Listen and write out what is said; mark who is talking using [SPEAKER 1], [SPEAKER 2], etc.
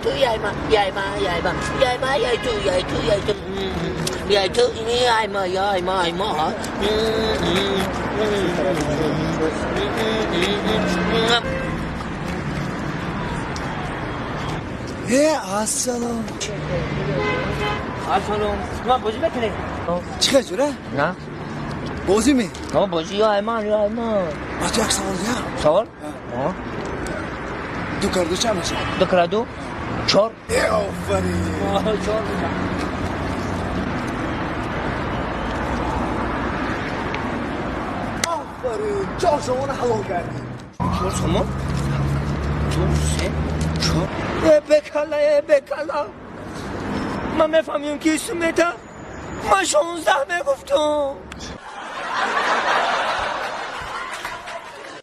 [SPEAKER 1] ту яйма яйма яйма яйма яй ту яй ту яй ту яй ту яйма яйма яйма.
[SPEAKER 2] Ассалом.
[SPEAKER 1] Ассалом. Ма бозӣ мекунӣ?
[SPEAKER 2] Чӣ хел ҷура?
[SPEAKER 1] На.
[SPEAKER 2] Бозӣ ме?
[SPEAKER 1] Ҳо, бозӣ яйма яйма.
[SPEAKER 2] Ма ту як савол диҳам.
[SPEAKER 1] Савол? Ҳо.
[SPEAKER 2] Ду кар ду чанд мешавад?
[SPEAKER 1] Ду кара ду? Чор.
[SPEAKER 2] Э, офарин.
[SPEAKER 1] Чор мешавад.
[SPEAKER 2] Офарин. 4 сомона ҳалол кардӣ.
[SPEAKER 1] 4 сомон? Ду, се, чор. Э, бекала, э, бекала. Ман мефаҳмем, ки сумета. Ман 16 мегуфтум.